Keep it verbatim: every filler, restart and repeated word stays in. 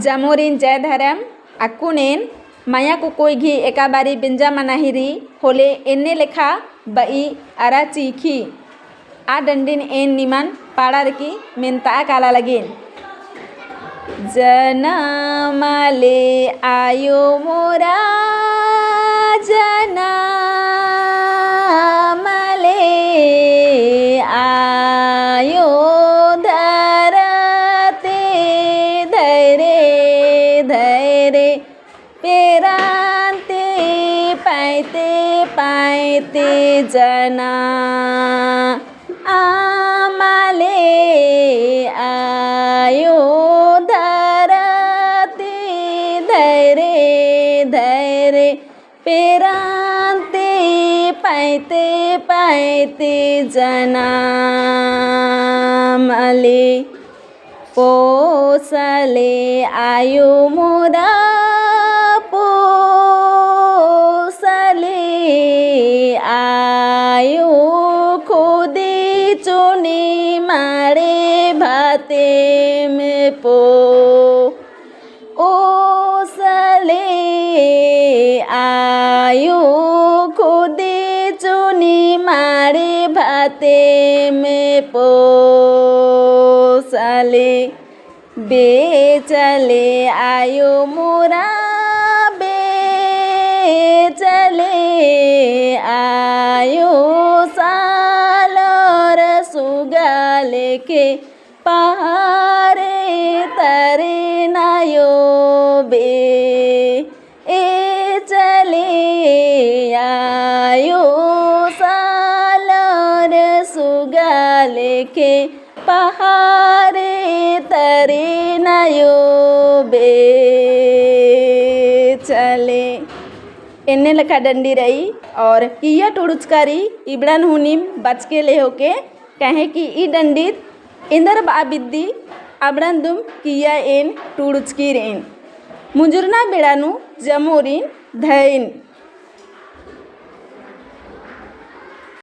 जमोरिन जय धरम। अक्कुन एन मया कुकोई गही एका बारी बेंजा मना ही रई, होले एन्ने लेखा बई अरा चींख़ी। आ डंडिन एन निमन पाड़ारकी मेनता काला लगेन। जनम ले आयो मोरा, जनम ले आयो धरती, धैरे धैरे पेरान्ती पाइती पाइती जनम ले आयो धरती, धैरे धैरे पेरान्ती पाइती पाइती जनम ले। पूस ले आयो मोरा, पूस ले आयो खुदी चुनी माड़े भातेम पो। पूस ले आयो खुदी चुनी माड़े भातेम पूस ले। बेच ले आयो मोरा, बेच ले आयो सालर सुगा लेके पहारे तरे नायो बे। बेच ले आयो सालर सुगा लेके पहारे तरे नायो बे। बेच ले। एन्ने लेखा डंडी रई और किइय्या टूड़ुचका रई, इबड़न हूँ नीम बचके लेहो के, काहे कि ई डंडीत एन्देर बआ बिद्दी अबड़न दुम किइय्या एन टूड़ुचकी रएन। मुंजुरना बेड़ा नू जमोरिन धैन।